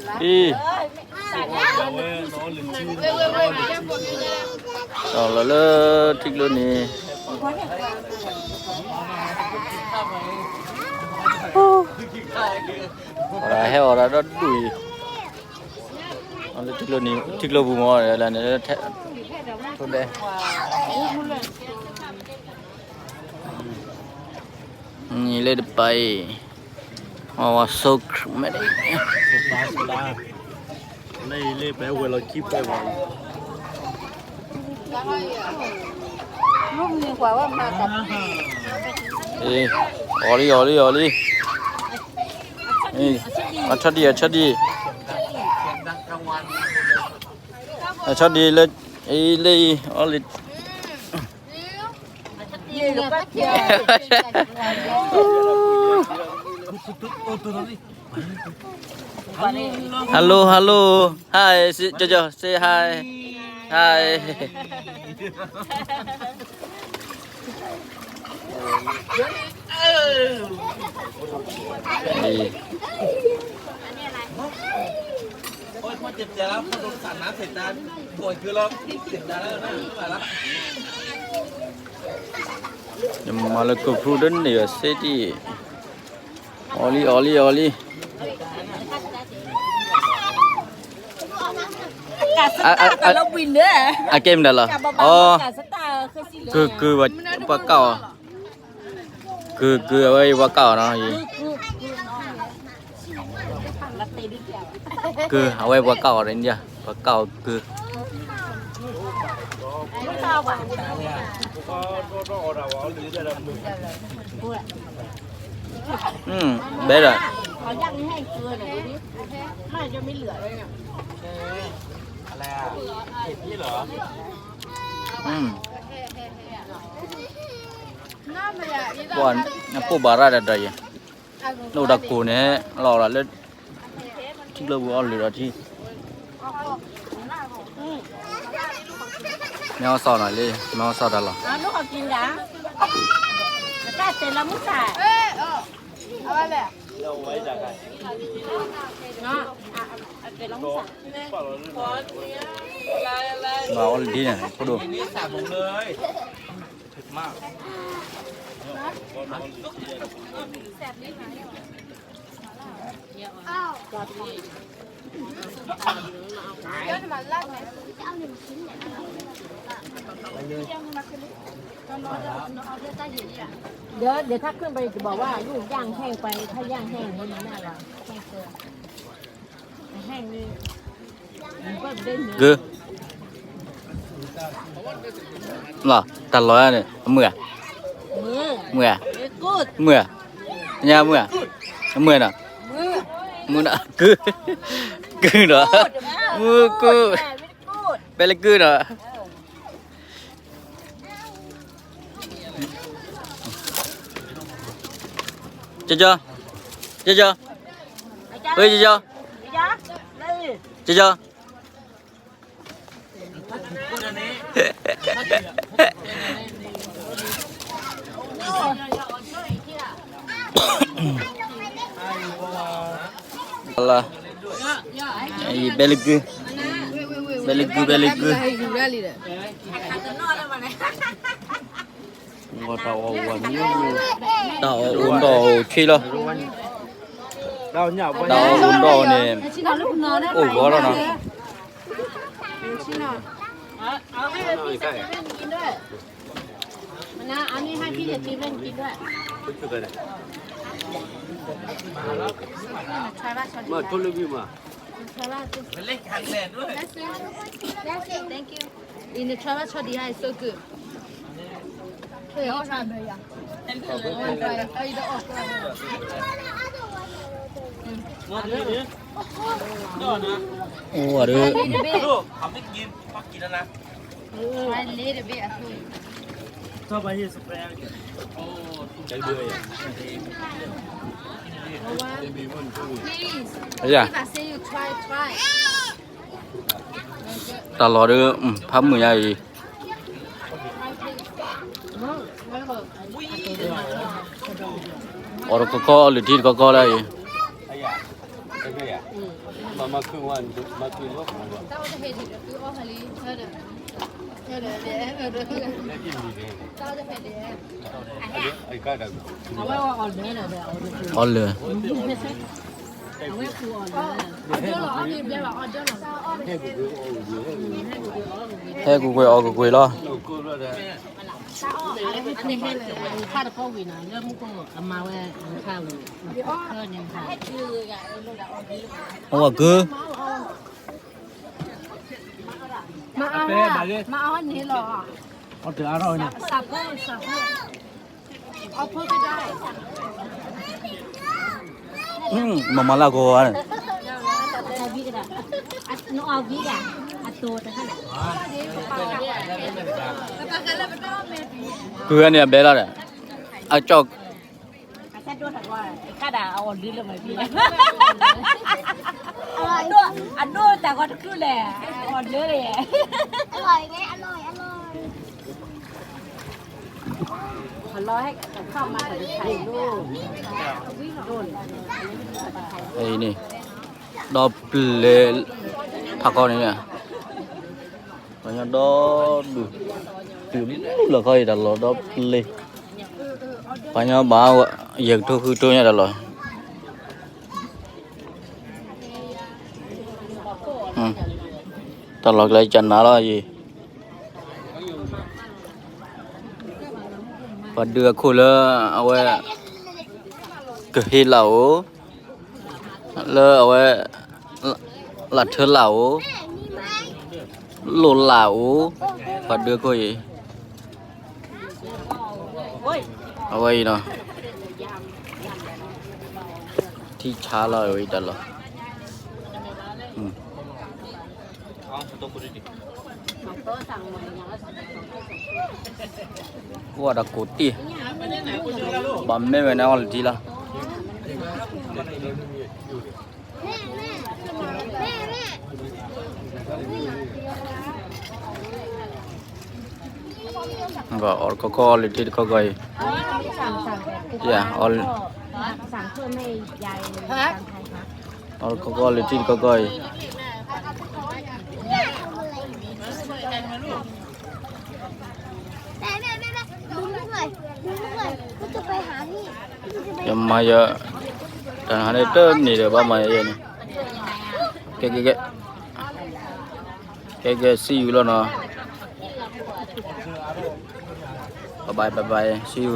အံၤ လီၤလၢထံကျိနံၤ ဟဲအီၣ်ဒၣ်ဒီဒူၣ်အံၤ လၢထံကျိပူၤမ့ၢ် လၢန့ၣ် ထိၣ်ဒဲး နံၤလၢတပၤအံၤ အဝဲဆိ အီၣ်လံ အီၣ်လံ အီၣ်လံ အဆၢဒံး အဆၢဒံး အဆၢဒံးလၢ အံၤလၢအံၤ အီၣ်လံ Hello, hello. Hi, say, Jojo, say hi. Hi. မၤလၢကဖူဒၣ်န့ၣ် စ့တံၢ် အီၣ်လံ အီၣ်လံ အီၣ်လံ အကဲမနုၤလီၤ အီ ကုၢ်ကုၢ် ပှၤကၢ်အီၤ ကုၢ်ကုၢ် အဝဲပှၤကၢ်အီၤနီၤ ကုၢ် အဝဲပှၤကၢ်အီၤ India ပှၤကၢ်အီၤကုၢ် ဘဲဒီး ပှၤပိၢ်ဘၣ်ရၣ်ဒီးဒီးယဲ နအိၣ်တၢ်ကိးန့ၣ် လီၤလၢ ထံကျိပူၤအီၣ်လုာ်ဒီးထံ မ့ၢ်အီၣ်စီၣ်နီၤလံ မ့ၢ်အီၣ်စီၣ်တၢ်လီၤ ဘၣ်အီၣ်လံဒ်န့ၣ် ဖိဒိၣ် เดี๋ยว เดี๋ยวถ้าขึ้นไปจะบอกว่าลูกย่างแห้งไป ถ้าย่างแห้งอย่างนี้มันไม่อร่อย แห้งเกิน แห้งนี่ มันก็ได้เนื้อ ကုၢ် လီၤ တၢ်လီၤန့ၣ် အမုၢ်ဧါ မုၢ်ဧါ မုၢ်ဧါ ညါမုၢ်ဧါ အမုၢ်နီၤ မုၢ်နီၤ ကုၢ် ကုၢ်နီၤ မုၢ်ကုၢ် ပဲလကုၢ်နီၤ ကၠီကၠီ ကၠီကၠီ ဝဲကၠီကၠီ ကၠီကၠီ လၢ အံၤ ဘဲလကုၢ် ဘဲလကုၢ် ဘဲလကုၢ် တၢ်အီၣ်အီၣ်ဝဲန့ၣ် တၢ်အီၣ်အီၣ်ဒီးအီၣ်ဆ့လီၤ တၢ်အီၣ်အီၣ်ဒီးအီၣ်န့ၣ် အိၣ်ဂီၤလီၤနီၤ เอาให้พี่เจเว่นกินด้วย วันนั้นเอานี่ให้พี่เจเว่นกินด้วย มาช่วยพี่มา Thank you. In the travel 超厉害 so good. အိၣ်ဝဲဒၣ် Try a little bit at home. Please. If I say you try, try. တၢ်လီၤဒီး ဖးမုာ်ညါအံၤ အီၣ်တခီခီ အီၣ်လုၢ်ထံတခီခီလၢအံၤ အီလၢာ်, ဟဲကွ့ၢ်ကွ့ၢ်အီၣ်ကွ့ၢ်ကွ့ၢ်လီၤ. အဝဲကု မၤအီၣ်န့ၣ်လီၤ. မၤမၤလၢအဂီၢ်, ကုန့ၣ်အဘဲလီၤဒီး, အကၠီၣ် အဒိၣ်တၢ်ဂီၤတခုလဲၣ်, အီၣ်ဒၢလၢယဲ, အံၤန့ၣ်, ဒီပျဲၤ, ဖးခီန့ၣ်, ပှၤညီဒီဒူၣ်, တုၤလၢခီအံၤတၢ်လီၢ်ဒီပျဲၤ, ပှၤညီဘၣ်, ယဲၢ်ကထိဃုကထိညါတၢ်လီၢ် တၢ်လီၢ်ကျဲကနၤလီၤအံၤ, ပှၤဒုးအခိၣ်လၢအဝဲ ကဟ့လၢအိၣ်, လၢအဝဲ လၢထၢလၢအိၣ်, လိၣ်လၢအိၣ်, ပှၤဒုးအခိၣ်အံၤ အဝဲအံၤနီၤ, ထံဆါလီၤဝဲအံၤတၢ်လီၢ်, ကွၢ်ဒီးကိးတ့ၢ်, ဘၣ်မ့ၢ်ဝဲန့ၣ်အီၣ်လၢထံလီၤ. အီၣ်တခီခီအီၣ်လၢထံတခီခီအံၤ, ယၤ, အီၣ်တခီခီအီၣ်လၢထံတခီခီအံၤ ယမၤယၤ, တၢ်ဟးန့ၣ်တန့ၢ်ဒီးဘၣ်မၤယၤယဲန့ၣ်, ကဲကဲကဲ, ကဲကဲ see you လီၤနီၤ, bye bye bye bye see you.